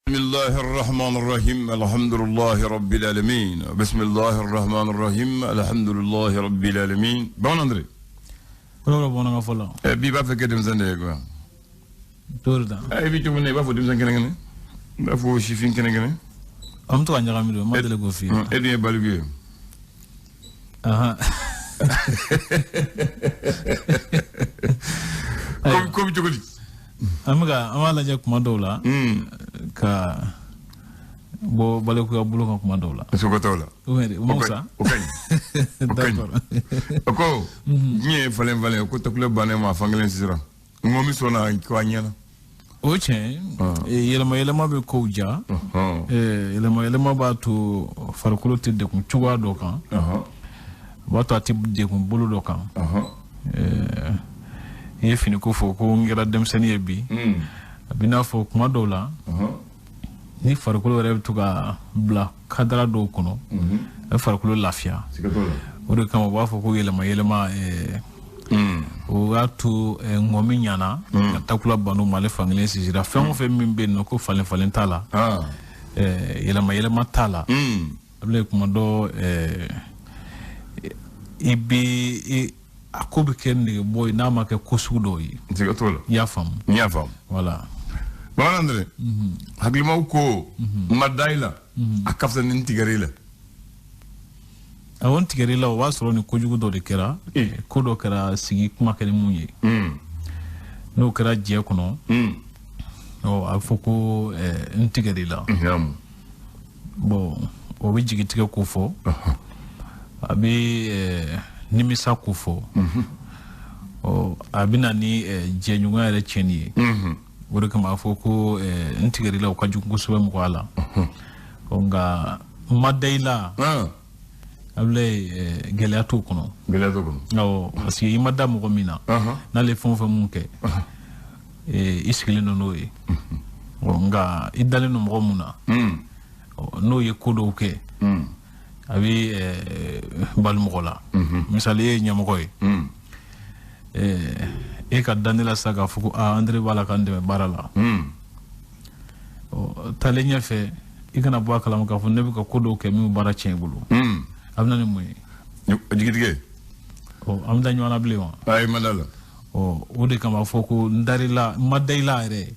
بسم الله الرحمن الرحيم الحمد لله رب العالمين بسم الله الرحمن الرحيم الحمد لله رب العالمين. Bon André. Kɔrɔ bamanankan fɔ la. Bi b'a fɛ kɛ denmisɛn de ye quoi. Cogo di? I bɛ cogo min na i b'a fɔ denmisɛn kɛnɛ kɛnɛ. I b'a fɔ sifin kɛnɛ kɛnɛ. An bɛ to ka ɲagami don, n ma deli k'o f'i ye. E dun ye baliku ye. Ko bɛ cogo di? An bɛ ka an b'a lajɛ kuma dɔw la. Ka bɔ balikuya bolo kan kuma dɔw la. Sogo t'o la. O ma fisa. O ka ɲi. O ka ɲi. O ko diɲɛ ye falen falen ko takule bannen ma fankelen sisira. Ŋɔmi sɔnna ko a ɲɛna. O tiɲɛ yɛlɛma yɛlɛma bɛ kow ja. Yɛlɛma yɛlɛma b'a to farikolo tɛ degun cogoya dɔ kan. O b'a to a tɛ degun bolo dɔ kan. I ye finiko fɔ ko n kɛra denmisɛnnin ye bi. A bɛ n'a fɔ kuma dɔw la. Ni farikolo yɛrɛ bɛ to ka bila kadara dɔw kɔnɔ. A bɛ farikolo lafiya. O de kama u b'a fɔ ko yɛlɛma yɛlɛma. O y'a to ŋɔmi ɲana ka takula banu ma ale fankelen sisira fɛn o fɛn min bɛ yen nɔ ko falen falen t'a la. Yɛlɛma yɛlɛma t'a la. A bɛna kuma dɔ i bɛ a ko bɛ kɛ negebɔ ye n'a ma kɛ ko sugu dɔw ye. I y'a faamu. N y'a faamu. Voilà. Bamanan André. Hakilimaw ko n ma da i la a ka fisa ni n tigɛr'i la. Awɔ, n tigɛr'i la o b'a sɔrɔ ni kojugu dɔ de kɛra. Ko dɔ kɛra sigi kuma kɛ ni mun ye. N'o kɛra jɛ kɔnɔ. Ɔ a bɛ fɔ ko n tigɛr'i la. Bon o bɛ jigitigɛ ko fɔ. A bɛ nimisa ko fɔ. Ɔ a bɛ na ni jɛɲɔgɔnya yɛrɛ tiɲɛni ye. O de kama a fɔ ko n tigɛr'i la o ka jugu kosɛbɛ mɔgɔya la. Ɔ nka n ma da i la. Abulaye gɛlɛya t'o kɔnɔ. Gɛlɛya t'o kɔnɔ. Awɔ, parce que i ma da mɔgɔ min na. N'ale ye fɛn o fɛn mun kɛ. I sigilen don n'o ye. Ɔ nka i dalen don mɔgɔ mun na. N'o ye ko dɔw kɛ. A bɛ bali mɔgɔ la. Misali e ye ɲɛmɔgɔ ye. E ka da ne la sisan k'a fɔ ko aa André b'a la ka n dɛmɛ baara la. Ɔ taalen ɲɛfɛ i kana bɔ a kalama k'a fɔ ne bɛ ka ko dɔw kɛ min bɛ baara tiɲɛ i bolo. A bɛ na ni mun ye? Jigitigɛ. Ɔ an bɛ taa ɲɔgɔn na bilen wa? Ayi, ma da la. Ɔ o de kama a fɔ ko n dar'i la, n ma da i la yɛrɛ.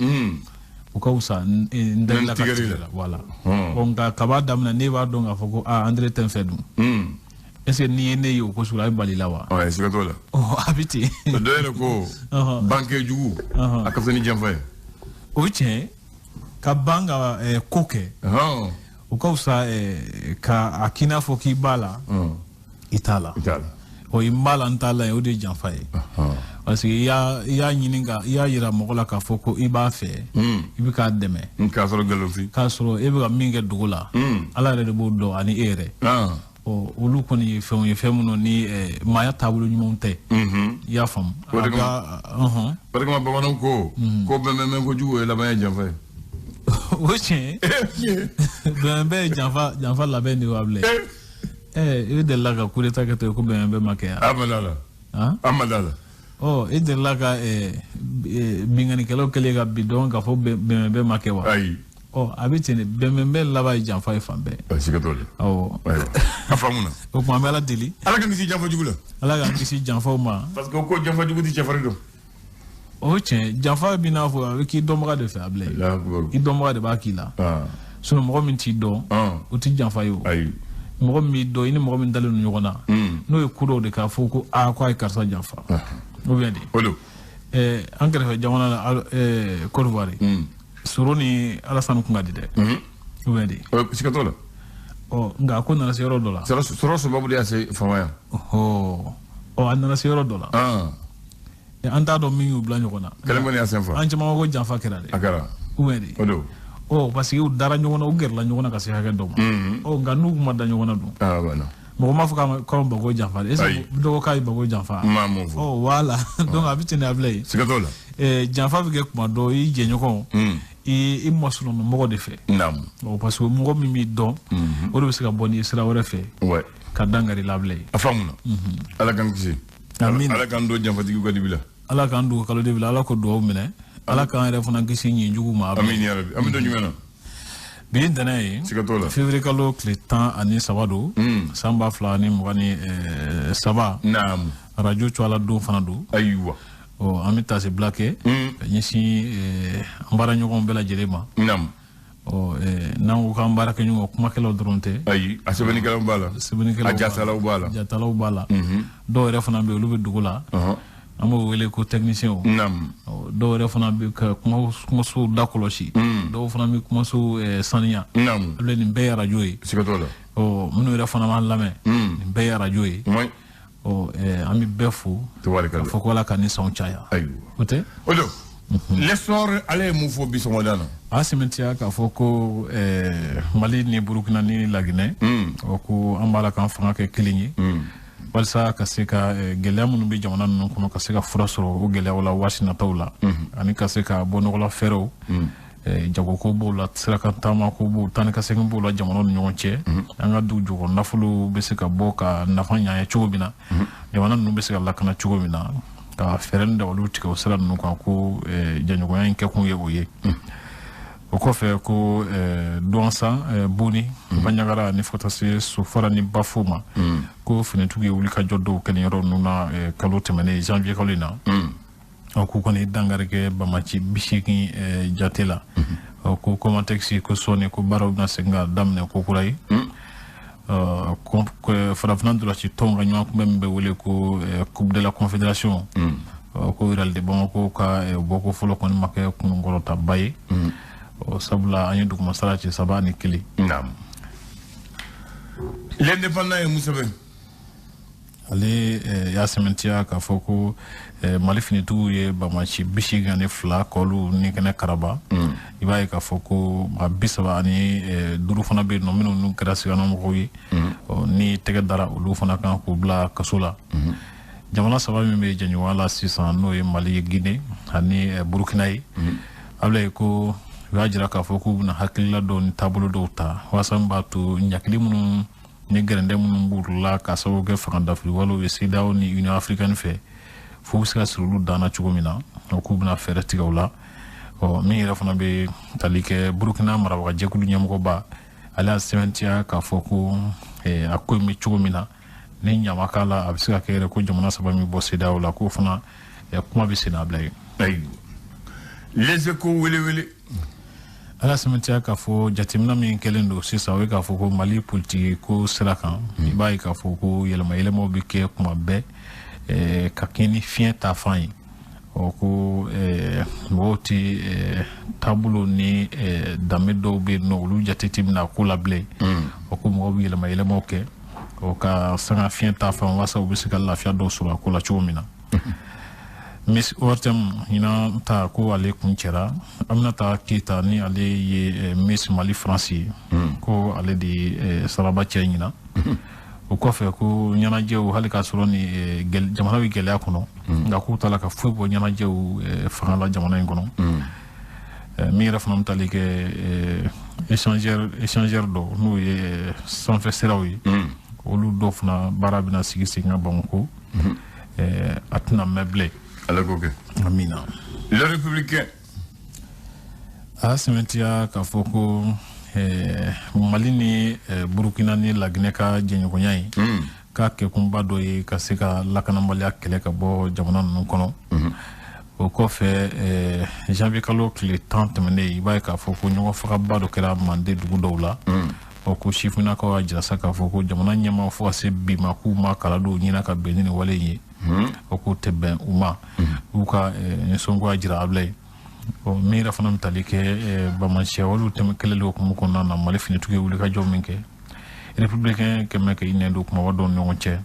O ka fisa n dar'i la ka tigɛ la. Voilà. Ɔ nka kaba daminɛ ne b'a dɔn k'a fɔ ko aa André tɛ n fɛ dun. Est-ce que n'i ye ne ye o ko sugu la a bɛ bali la wa? Ɔ siga t'o la. Ɔ a bɛ ten. Dɔ yɛrɛ ko banke jugu a ka fisa ni janfa ye. O ye tiɲɛ ye. Ka ban ka ko kɛ. O ka fisa ka a k'i n'a fɔ k'i b'a la. I t'a la. I t'a la. Ɔ i b'a la n t'a la o de ye janfa ye. Parce que i y'a ɲini ka i y'a yira mɔgɔ la k'a fɔ ko i b'a fɛ. I bɛ k'a dɛmɛ. K'a sɔrɔ nkalonfin. K'a sɔrɔ e bɛ ka min kɛ dogo la. Ala yɛrɛ de b'o dɔn ani e yɛrɛ. Ɔ olu kɔni ye fɛnw ye fɛn minnu ni maaya taabolo ɲumanw tɛ. I y'a faamu. O de kama bamananw ko. Ko bɛn bɛn kojugu o ye laban ye janfa ye. O tiɲɛ bɛn bɛɛ ye janfa labɛn de ye wa bilen. I delila ka coup d'état kɛ ten ko bɛn bɛɛ ma kɛ yan. A ma da la. A ma da la. Ɔ i delila ka binkannikɛlaw kɛlen ka bin dɔn k'a fɔ bɛn bɛɛ ma kɛ wa. Ayi. Ɔ a bɛ ten de bɛn bɛɛ laban ye janfa ye fan bɛɛ. Siga t'o la. Awɔ. A faamuna. O tuma an bɛ Ala deli. Ala k'an kisi janfa jugu la. Ala k'an kisi janfaw ma. Parce que o ko janfa jugu tɛ cɛfarin dɔn. O tiɲɛ janfa b'i n'a fɔ a bɛ k'i dɔnbaga de fɛ a bila ye. I dɔnbaga de b'a k'i la. Sinon mɔgɔ min t'i dɔn. O t'i janfa ye o. Ayi. Mɔgɔ min b'i dɔn i ni mɔgɔ min dalen don ɲɔgɔn na. N'o ye ko dɔw de k'a fɔ ko aa k'a ye karisa janfa. O bɛ de. O don. An kɛrɛfɛ jamana la Côte d'Ivoire. Soro ni Alassane kun ka di dɛ. O bɛ de. Siga t'o la. Ɔ nka a ko nana se yɔrɔ dɔ la. Sɔrɔ sababu de y'a se fama yan. Ɔ a nana se yɔrɔ dɔ la. An t'a dɔn min y'u bila ɲɔgɔn na. Kɛlɛ kɔni y'a sen fa. An caman ko janfa kɛra dɛ. A kɛra. Ou bien de. O don. Ɔ parce que u dara ɲɔgɔn na u gɛrɛla ɲɔgɔn na ka se hakɛ dɔ ma. Ɔ nka n'u ma da ɲɔgɔn na dun. Aa banna. Mɔgɔ m'a fɔ k'a ma Bago janfa dɛ. Est ce que dɔgɔ k'a ye Bago janfa. N m'a mun fɔ. Ɔ voilà donc a bɛ ten de a bila yen. Siga t'o la. Janfa bɛ kɛ kuma dɔ i jɛɲɔgɔn. I masurunna mɔgɔ de fɛ. Naamu. Ɔ parce que mɔgɔ min b'i dɔn. O de bɛ se ka bɔ n'i ye sira wɛrɛ fɛ. Ouais. Ka dankari la bila yen. A faamuna. Ala k'an kisi. Amiina. Ala k'an don janfatigiw ka dibi la. Ala k'an don kalo dibi la, Ala k'o dugawu minɛ. Ala k'an yɛrɛ fana kisi ɲinjugu ma. Amiina ya Rabi. An bɛ don jumɛn na? Bi ye ntɛnɛn ye. Siga t'o la. Février kalo tile 13 don. San 2023. Naamu. Radio Tchouala don fana don. Ayiwa. Ɔ an bɛ taasibila kɛ. Ka ɲɛsin an baaraɲɔgɔnw bɛɛ lajɛlen ma. Naamu. Ɔ n'an ko k'an baarakɛɲɔgɔn kumakɛlaw dɔrɔn tɛ. Ayi, a sɛbɛnnikɛlaw b'a la. Sɛbɛnnikɛlaw a jatalaw b'a la. Jatalaw b'a la. Dɔw yɛrɛ fana bɛ yen, olu bɛ dugu la. An b'o wele ko technicien. Naamu. Dɔw yɛrɛ fana bɛ ka kumaso da kɔlɔsi. Dɔw fana bɛ kumaso saniya. Naamu. Olu nin bɛɛ ye radio ye. Siga t'o la. Ɔ minnu yɛrɛ fana b'an lamɛn. Nin bɛɛ ye radio ye. Ɔ an bɛ bɛɛ fo. Tabarikala. Ka fɔ ko Ala ka ni sanw caya. Ayiwa. O tɛ? O don. L'essor ale ye mun fɔ bi sɔgɔmada na? A sɛmɛntiya k'a fɔ ko Mali ni Burukina ni Laginɛ. Ɔ ko an b'a la k'an fanga kɛ kelen ye. Walasa ka se ka gɛlɛya minnu bɛ jamana ninnu kɔnɔ ka se ka fura sɔrɔ o gɛlɛyaw la waati nataw la. Ani ka se ka bɔ nɔgɔla fɛɛrɛw. Jagoko b'o la, sirakan taamako b'o, taa ni ka segin b'o la jamanaw ni ɲɔgɔn cɛ. An ka dugu jukɔrɔ nafolo bɛ se ka bɔ ka nafa ɲɛ cogo min na. Jamana ninnu bɛ se ka lakana cogo min na. Ka fɛɛrɛ ni dabaliw tigɛ o sira ninnu kan ko jɛɲɔgɔnya in kɛkun ye o ye. O kɔfɛ ko Douentza, Boni, Bandiagara ni fo ka taa se Sofara ni Bafo ma. Ko finitigiw ye wulikajɔ dɔw kɛ nin yɔrɔ ninnu na kalo tɛmɛnen janvier kalo in na. Ɔ k'u kɔni dankari kɛ bamaci 80 jate la. Ɔ ko Comatex ko sɔɔni ko baaraw bɛna segin ka daminɛ ko kura ye. Farafinna dolaci tɔnw ka ɲɔgɔn kunbɛn min bɛ wele ko Coupe de la Confédération. Ko Real de Bamako ka bɔko fɔlɔ kɔni ma kɛ kunkɔrɔtaba ye. Sabula an ye dugumasara ci 3-1. Naamu. L'indépendant ye mun sɛbɛn? Ale y'a sɛmɛntiya k'a fɔ ko Mali finitigiw ye bamaci 82 kɔlu ni kɛnɛ karaba. I b'a ye k'a fɔ ko maa 35 fana bɛ yen nɔ minnu n'u kɛra siganamɔgɔw ye. Ni tɛgɛ dara olu fana kan k'u bila kaso la. Jamana saba min bɛ jɛɲɔgɔnya la sisan n'o ye Mali ye, Guinée ani Burukina ye. A bila ye ko u y'a jira k'a fɔ k'u bɛna hakilila dɔw ni taabolo dɔw ta walasa min b'a to ɲakili minnu ni gɛrɛndɛ minnu b'u la k'a sababu kɛ fanga dafiri walew ye CEDEAO ni Union africaine fɛ f'u bɛ se ka siri olu dan na cogo min na, k'u bɛna fɛɛrɛ tigɛ o la. Ɔ min yɛrɛ fana bɛ tali kɛ Burukina marabagajɛkulu ɲɛmɔgɔba, ale y'a sɛmɛntiya k'a fɔ ko a ko in bɛ cogo min na ni ɲama k'a la a bɛ se ka kɛ yɛrɛ ko jamana saba min bɔ CEDEAO la k'o fana kuma bɛ sen na a bila yen. Ayiwa. Les Échos welewele. Ala sɛmɛntiya k'a fɔ jateminɛ min kɛlen don sisan o ye k'a fɔ ko Mali politiki ko sira kan. I b'a ye k'a fɔ ko yɛlɛma yɛlɛmaw bɛ kɛ kuma bɛɛ ka kɛ ni fiɲɛ ta fan ye. Ɔ ko mɔgɔw tɛ taabolo ni danbe dɔw bɛ yen nɔ olu jate tɛ minɛ a ko la bilen. Ɔ ko mɔgɔw bɛ yɛlɛma yɛlɛmaw kɛ ɔ ka sanga fiɲɛ ta fan walasa u bɛ se ka lafiya dɔw sɔrɔ a ko la cogo min na. Miss Ortem ɲinan ta ko ale kun cɛra Aminata Keita ni ale ye Miss Mali France ye. Ko ale de ye saraba cɛ ɲinan. O kɔfɛ ko ɲɛnajɛw hali k'a sɔrɔ ni jamana bɛ gɛlɛya kɔnɔ. Nka k'u t'a la ka foyi bɔ ɲɛnajɛw fanga la jamana in kɔnɔ. Min yɛrɛ fana bɛ tali kɛ échangeur dɔ n'o ye sanfɛ siraw ye. Olu dɔw fana baara bɛna sigi sen kan Bamakɔ. A tɛna mɛn bilen. Ala k'o kɛ. Amina. Le Républicain. A sɛmɛntiya k'a fɔ ko Mali ni Burukina ni Laginɛ ka jɛɲɔgɔnya ye. K'a kɛkunba dɔ ye ka se ka lakanabaliya kɛlɛ ka bɔ jamana ninnu kɔnɔ. O kɔfɛ janvier kalo tile 10 tɛmɛnen i b'a ye k'a fɔ ko ɲɔgɔn fagaba dɔ kɛra Mande dugu dɔw la. Ɔ ko sifinnakaw y'a jira sa k'a fɔ ko jamana ɲɛmaaw fo ka se bi ma k'u ma kala dɔw ɲini ka bɛn ni nin wale in ye. O k'u tɛ bɛn u ma. U ka nisɔngoya jira a bila ye. Ɔ min yɛrɛ fana bɛ tali kɛ bamasiya walew tɛmɛ kɛlɛli hukumu kɔnɔna na Mali finitigiw ye wulikajɔ min kɛ. Républicain kɛmɛ kɛ i nɛn don kumaba dɔw ni ɲɔgɔn cɛ.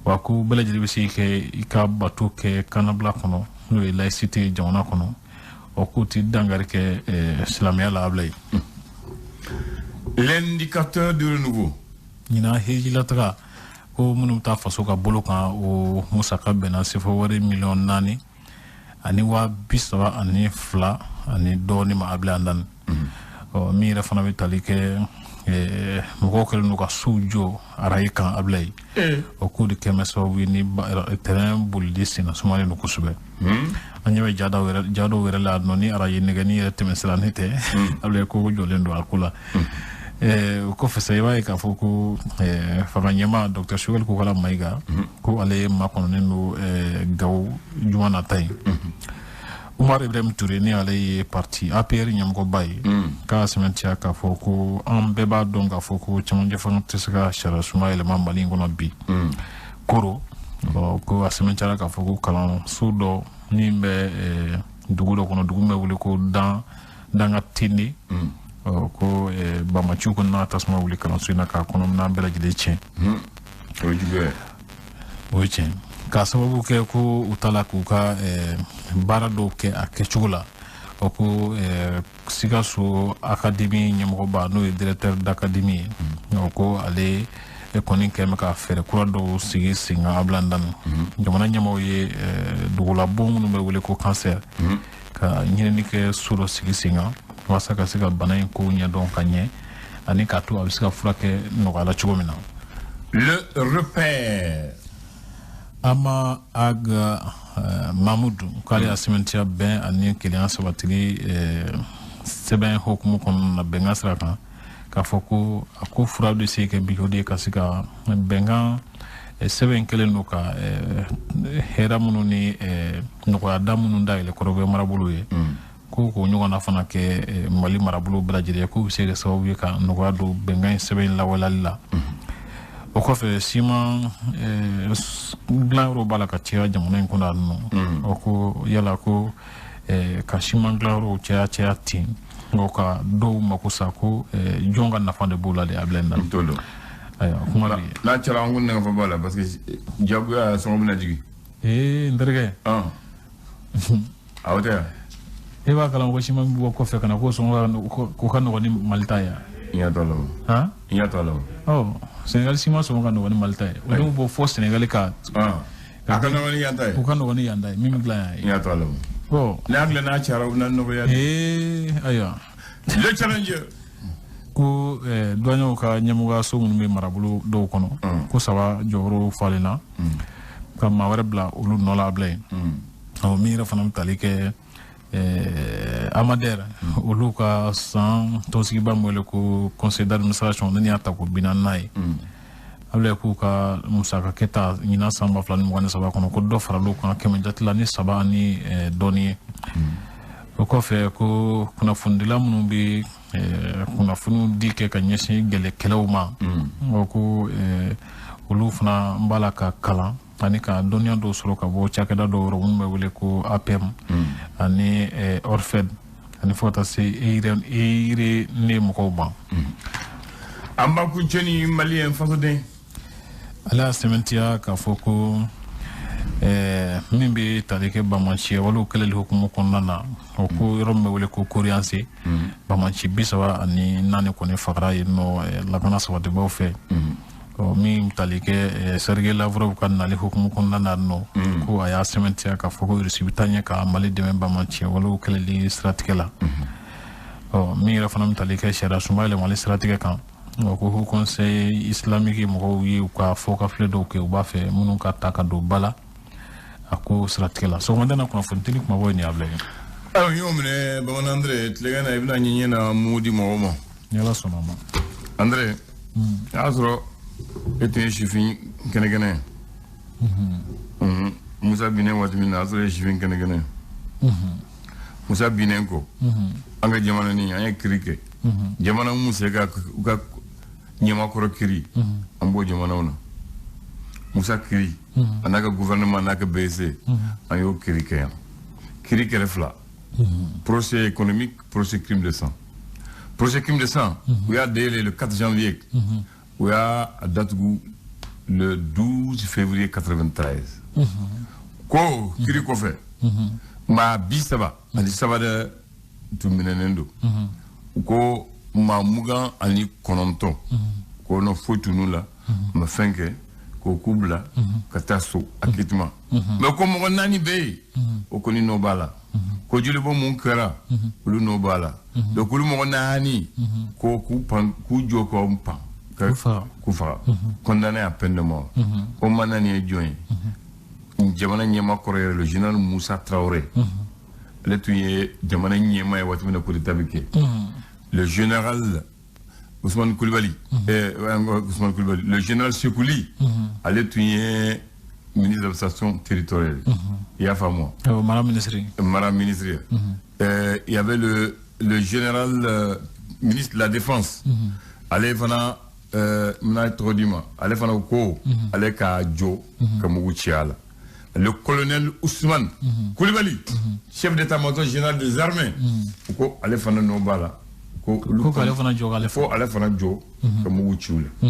Wa ko bɛɛ lajɛlen bɛ se kɛ i ka bato kɛ kannabila kɔnɔ n'o ye laïcité jamana kɔnɔ. Ɔ k'u tɛ dankari kɛ silamɛya la a bila ye. L'indicateur du renouveau. Ɲinan hejilataga ko minnu bɛ taa faso ka bolo kan o musaka bɛnna sefa wari miliyɔn 4 ani 32,000 ani dɔɔnin ma a bila an dani. Ɔ min yɛrɛ fana bɛ tali kɛ mɔgɔw kɛlen don ka sow jɔ araye kan a bila ye. O k'o de kɛmɛ sababu ye ni terrain bolili senna sumalen don kosɛbɛ. An ɲɛ bɛ ja dɔw yɛrɛ la nɔ ni arajo nɛgɛni yɛrɛ tɛmɛsira ne tɛ Ablaye ko jɔlen don a ko la. O kɔfɛ sa, i b'a ye k'a fɔ ko fanga ɲɛmaa Dr Choguel Kokalla Maïga ko ale makɔnɔnen don Gawo juma nata in. Umar Ibrahim Touré, ni ale ye parti APR ɲɛmɔgɔba ye, k'a sɛmɛntiya k'a fɔ ko an bɛɛ b'a dɔn k'a fɔ ko cɛmancɛ fanga tɛ se ka sariya sunba yɛlɛma Mali in kɔnɔ bi. Koro ko a sɛmɛntiyara k'a fɔ ko kalanso dɔ min bɛ dugu dɔ kɔnɔ, dugu min bɛ wele ko Danga Tende, ko bamaciw kɔni n'a tasuma wuli kalanso in na k'a kɔnɔminɛn bɛɛ lajɛlen tiɲɛ. O ye juguya ye. O ye tiɲɛ, k'a sababu kɛ ko u ta la k'u ka baara dɔw kɛ a kɛcogo la. O ko Sikaso académie ɲɛmɔgɔba, n'o ye directeur d'académie ye, o ko ale kɔni kɛ bɛ ka fɛɛrɛ kura dɔw sigi sen kan. Abilandan jamana ɲɛmaaw ye dugulabon minnu bɛ wele ko cancer, ka ɲinini kɛ so dɔ sigi sen kan walasa ka se ka bana in ko ɲɛdɔn ka ɲɛ ani k'a to a bɛ se ka furakɛ nɔgɔya la cogo min na. Le Repère. Ama Ag Mahmoud k'ale y'a sɛmɛntiya bɛn ani kelenya sabatili sɛbɛn hokumu kɔnɔna na, bɛnkan sira kan, k'a fɔ ko a ko fura bɛ se kɛ bi o de ye ka se ka bɛnkan sɛbɛn kɛlen don ka hɛrɛ minnu ni nɔgɔyada minnu dayɛlɛ kɔrɔbɛ marabolo ye, ko k'o ɲɔgɔnna fana kɛ Mali marabolo bɛɛ lajɛlen, k'o bɛ se kɛ sababu ye ka nɔgɔya don bɛnkan in sɛbɛn lawaleyali la. O kɔfɛ, siman dilanyɔrɔ b'a la ka caya jamana in kɔnɔ yan nɔ. O ko yala ko ka siman dilanyɔrɔw caya caya ten o ka dɔw mako sa, ko jɔn ka nafa de b'o la de? A bila in na. Ayiwa, kuma bɛ yen. N'a cayara, an ko nafa b'a la, parce que jagoya sɔngɔ bɛna jigin. Ee, n terikɛ. Awɔ, tɛ. E b'a kalama ko siman bɛ bɔ kɔfɛ ka na, ko sɔngɔ ko ka nɔgɔn ni Mali ta ye. I ɲɛ t'a la o. Han. I ɲɛ t'a la o. Ɔ, Sénégal siman sɔngɔ ka nɔgɔn ni Mali ta ye, o dun bɔ fɔ Sénégal ka. A ka nɔgɔn ni yan ta ye. O ka nɔgɔn ni yan ta ye min bɛ dilan yan ye. I ɲɛ t'a la o. Ɔ. N'a dilan n'a cayara, o bɛna nɔgɔya. Ee, ayiwa. Le Challenger. Ko douaniers ka ɲɛmɔgɔyaso minnu bɛ marabolo dɔw kɔnɔ, ko saba jɔyɔrɔw falenna ka maa wɛrɛ bila olu nɔ la. A bila yen. Ɔ, min yɛrɛ fana bɛ tali kɛ Amader olu ka san tɔnsigiba min wele ko conseil d'administration, ne y'a ta ko 40nan ye, a k'u ka musaka kɛta ɲinan san 2023 kɔnɔ, ko dɔ faral'o kan kɛmɛ jate la ni saba ni dɔɔni ye. O kɔfɛ, ko kunnafonidila minnu bɛ kunnafoniw di kɛ ka ɲɛsin gɛlɛkɛlaw ma, o ko olu fana b'a la ka kalan ani ka dɔnniya dɔw sɔrɔ ka bɔ cakɛda dɔw yɔrɔ minnu bɛ wele ko APM ani ORFED ani fo ka taa se EIRE mɔgɔw ma. An b'a kuncɛ ni Maliyɛn fasoden. Ale y'a sɛmɛntiya k'a fɔ ko min bɛ tali kɛ bamaciya walew kɛlɛli hukumu kɔnɔna na, o ko yɔrɔ min bɛ wele ko Koriyanse, bamaci 34 kɔni fagara yen nɔ lakana sabatibaw fɛ. Min tali kɛ Sergei Lavrov ka nali hukumu kɔnɔna na nɔ, ko a y'a sɛmɛntiya k'a fɔ ko Rusi bɛ taa ɲɛ ka Mali dɛmɛ bamaciya walew kɛlɛli siratigɛ la. Ɔ, min yɛrɛ fana bɛ tali kɛ sariya sunba yɛlɛmali siratigɛ kan, o ko Haut Conseil islamique mɔgɔw ye u ka fɔkafilɛ dɔw kɛ, u b'a fɛ minnu ka ta ka don ba la a ko siratigɛ la. Sɔgɔmada na kunnafoni teli kumabaw ye nin ye, a bila yen. Ayiwa, n y'o minɛ. Bamanan Andre, tilegan na i bɛna ɲɛɲɛ na mugu di mɔgɔw ma. Ni Ala sɔnna a ma. Andre, a y'a sɔrɔ e tun ye sifin kɛnɛkɛnɛ ye Musa binnen waati min na, a y'a sɔrɔ e ye sifin kɛnɛkɛnɛ ye Musa binnen kɔ. An ka jamana ni an ye kiri kɛ, jamana mun se ka u ka ɲɛmakɔrɔ kiri, an b'o jamanaw na. Musa kiri a n'a ka gouvernement n'a ka BSC, an y'o kiri kɛ yan, kiri kɛrɛ fila: procès économique, procès crime de sang. Procès crime de sang, u y'a dayɛlɛ le 4 janvier, u y'a datugu le 12 février 93. Ko kiri kɔfɛ, maa 33 de tun minɛnen don. U ko maa 29 ko nɔ foyi tun'u la, u ma fɛn kɛ, k'o k'u bila ka taa so acquittement. Mais ko mɔgɔ naani bɛ yen, o kɔni nɔ b'a la, ko jolibɔ mun kɛra, olu nɔ b'a la. Donc olu mɔgɔ naani, ko k'u pan, k'u jɔ k'u pan, k'u faga, condamné à peine de mort. O maa naani ye jɔn ye? Jamana ɲɛmaa kɔrɔ yɛrɛ, le général Moussa Traoré, ale tun ye jamana ɲɛmaa ye waati min na coup d'état bɛ kɛ. Le général Ousmane Koulibaly, Ousmane Koulibaly, le général Sekouli, ale tun ye ministre de l'administration territoriale. I y'a faamu wa? Mara ministre. Mara ministre. Il y avait le général ministre de la Défense. Ale fana n bɛna tɔgɔ d'i ma, ale fana ko ale k'a jɔ ka mugu ci a la. Le colonel Ousmane Koulibaly, chef d'état-major général des armées, ko ale fana nɔ b'a la. Ko k'ale fana jɔ k'ale fo ale fana jɔ ka mugu ci u la.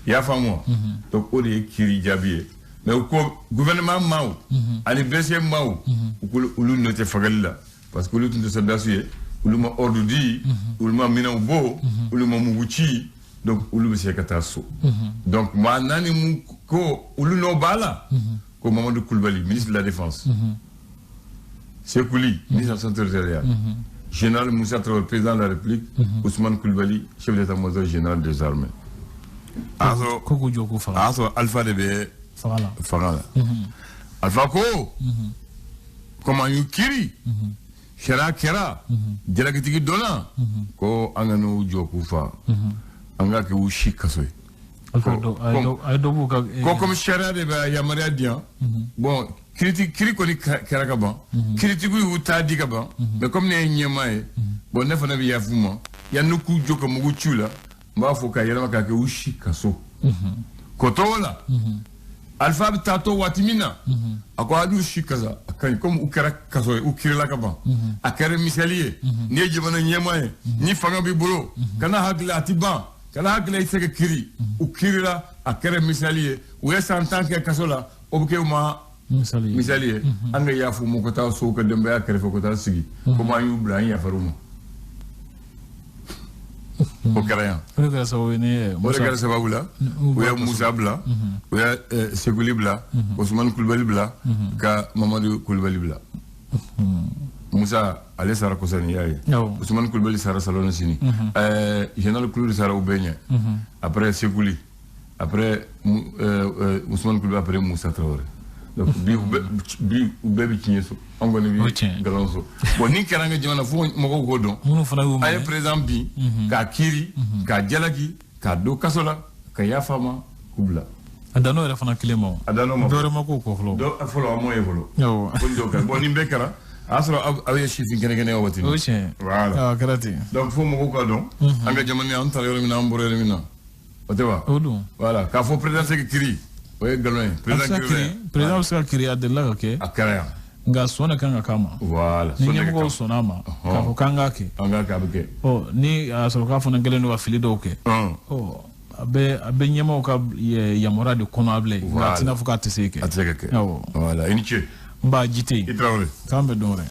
I y'a faamu wa? Donc o de ye kiiri jaabi ye. Mais u ko gouvernement maaw ani BCM maaw, u ko olu nɔ tɛ fagali la, parce que olu tun tɛ sɔrɔdasiw ye, olu ma ordre di, olu ma minɛnw bɔ, olu ma mugu ci, donc olu bɛ se ka taa so. Donc maa naani mun ko olu nɔ b'a la, ko Mamadou Koulibaly, ministre de la Défense, Sekouli, ministre de la Santé territoriale, général Moussa Traoré, président de la République, Ousmane Koulibaly, chef d'état-major général des armées. A ko k'u jɔ k'u faga. A y'a sɔrɔ Alpha de bɛ fanga la. Fanga la. Alpha ko comme an y'u kiiri, sariya kɛra, jalakitigi dɔnna, ko an ka n'u jɔ k'u fa, an ka kɛ u si kaso ye. A ye dɔ b'u ka. Ko comme sariya de bɛ yamaruya di yan, bon, kiiri kiiri kɔni kɛra ka ban, kiiritigiw y'u ta di ka ban, mais comme ne ye ɲɛmaa ye, bon, ne fana bɛ yafa u ma, yanni k'u jɔ ka mugu ci u la, n b'a fɔ ka yɛlɛma k'a kɛ u si kaso. K'o to la, Alpha bɛ taa to waati min na, a ko a y'u si kasa, a ka ɲi, komi u kɛra kaso ye, u kiirila ka ban, a kɛra misali ye. N'i ye jamana ɲɛmaa ye, ni fanga b'i bolo, kana hakili a ti ban, kana hakili i tɛ se ka kiiri. U kiirila, a kɛra misali ye, u ye san 10 kɛ kaso la, o bɛ kɛ u ma misali ye. An ka yafa u ma ka taa so, ka denbaya kɛrɛfɛ, ka taa sigi, komi an y'u bila, an yafar'u ma. O kɛra yan. O de kɛra sababu ye ne. O de kɛra sababu la u ye Musa bila, u ye Sekuli bila, Ousmane Kulibali bila, ka Mamadu Kulibali bila. Musa ale sara kɔsɛbɛ, i y'a ye. Ousmane Kulibali sara salon sini. Général Kulibali sara u bɛɛ ɲɛ. Après Sekuli, après Ousmane Kulibali, après Moussa Traoré. Donc bi u bɛɛ bɛ tiɲɛ so, an kɔni bɛ nkalon so. Bon, nin kɛra an ka jamana fo mɔgɔw k'o dɔn. Minnu fana y'u minɛ. A ye président bin k'a kiiri, k'a jalaki, k'a don kaso la, ka yafa ma, k'u bila. A dan'o yɛrɛ fana kelen ma o. A dan'o ma. Dɔ wɛrɛ ma k'o kɔ fɔlɔ. Dɔ fɔlɔ a m'o ye fɔlɔ. Ko nin dɔw kɛra. Bon, nin bɛɛ kɛra a y'a sɔrɔ aw ye sifin kɛnɛ kɛnɛ waati min. O tiɲɛ. Voilà. A kɛra ten. Donc fo mɔgɔw ka dɔn. An ka jamana, an taara yɔrɔ min na, an bɔra yɔrɔ min na. O tɛ wa? O don. Voilà, k'a fɔ président tɛ se ka kiiri, o ye nkalon ye. Président président bɛ se ka kiiri, a delila ka kɛ. A kɛra yan. Nka sɔn de kan ka k'a ma. Voilà. Ni ɲɛmɔgɔw sɔnna a ma, k'a fɔ k'an k'a kɛ. An k'a kɛ, a bɛ kɛ. Ɔ, ni a sɔrɔ k'a fana kɛlen don ka fili dɔw kɛ. Ɔ, a bɛ ɲɛmɔgɔw ka yamaruya de kɔnɔ a bilen. Nka a tɛna fɔ k'a tɛ se kɛ. A tɛ se ka kɛ. Awɔ. Voilà, i ni ce. N b'a ji tɛ yen. I Tarawele. K'an bɛ dɔn wɛrɛ.